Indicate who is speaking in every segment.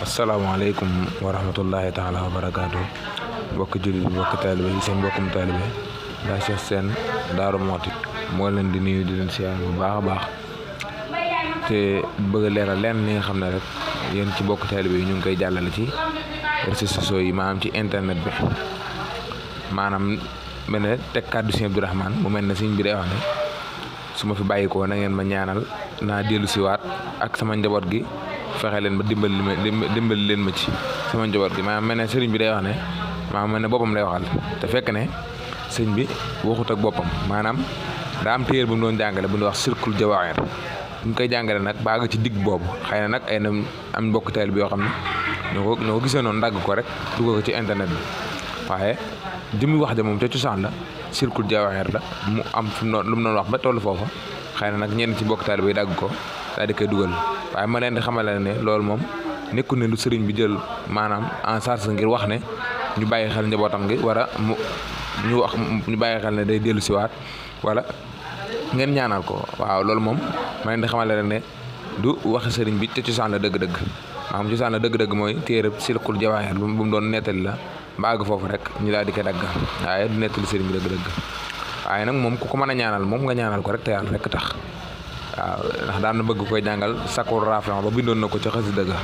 Speaker 1: asalaamaaleykum wa rahmatullahi taala wa barakaatu mbokki jullit bi mbokki taalibe yi seen mbokkum taalibe Baye Cheikh Sène Darou Mouhty moo leen di nuyu di leen siyaar bu baax a baax te bëgg a leeral leen li nga xam ne rek yéen ci mbokki taalibe yi ñu ngi koy jàllale ci réseaux sociaux yi maanaam ci internet bi maanaam mel ne teg kàddu Sëñ Abdou Rahmane mu mel ne sëñ bi day wax ne su ma fi bàyyikoo na ngeen ma ñaanal naa dellu siwaat ak sama njaboot gi fexe leen ba dimbali leen ma ci sama njaboot gi maanaam mel ne sëriñ bi day wax ne maanaam mel ne boppam lay waxal te fekk ne sëñ bi waxut ak boppam maanaam daa am téere bu mu doon jàngale bu ñu wax Sirkul Jawaahir bu ñu koy jàngale nag baaga ci digg boobu xëy na nag ay na am mbokk teel bi yoo xam ne ñoo ko gisee noonu ndàgg ko rek dugal ko ci internet bi waaye jëmmi wax ja moom ca cosaan la Sirkul Jawaahir la mu am fu mu lu mu doon wax ba tollu foofa xëy na nag ñenn ci mbokk taalibe yi dagg ko daal di koy dugal waaye ma leen di xamal ne loolu moom nekkul ne lu sëriñ bi jël maanaam en charge ngir wax ne ñu bàyyi xel njabootam gi war a ñu bàyyi xel ne day dellu siwaat wala ngeen ñaanal ko waaw loolu moom ma leen di xamal ne du waxi sëriñ bi te cosaan la dëgg-dëgg maanaam cosaan la dëgg-dëgg mooy téere Sirkul Jawaahir bu mu doon nettali la mbàgg foofu rek ñu daal di koy dagg waaye du nettali sëriñ bi dëgg-dëgg waaye nag moom ku ko mën a ñaanal moom nga ñaanal ko rek te yàlla rek tax waaw ndax daan na bëgg koy jàngal sakkoor rafet ba bindoon na ko ca xasida ga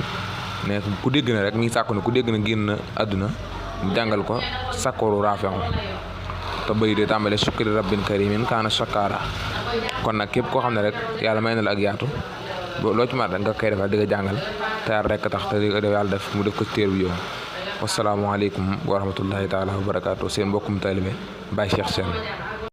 Speaker 1: ne ku dégg na rek mi ngi sàkku ne ku dégg na génn àdduna mu jàngal ko sakkooru rafet te bëy de tàmbale sukkri rabbin karimin kaana shakara kon nag képp koo xam ne rek yàlla may na la ak yaatu loo ci mar rek nga koy defal di nga jàngal te yàlla rek tax te yàlla def mu def ko téer bi yow wasalaamaaleykum wa rahmatullahi taala wa barakaatu seen mbokkum taalibe Baye Cheikh Sène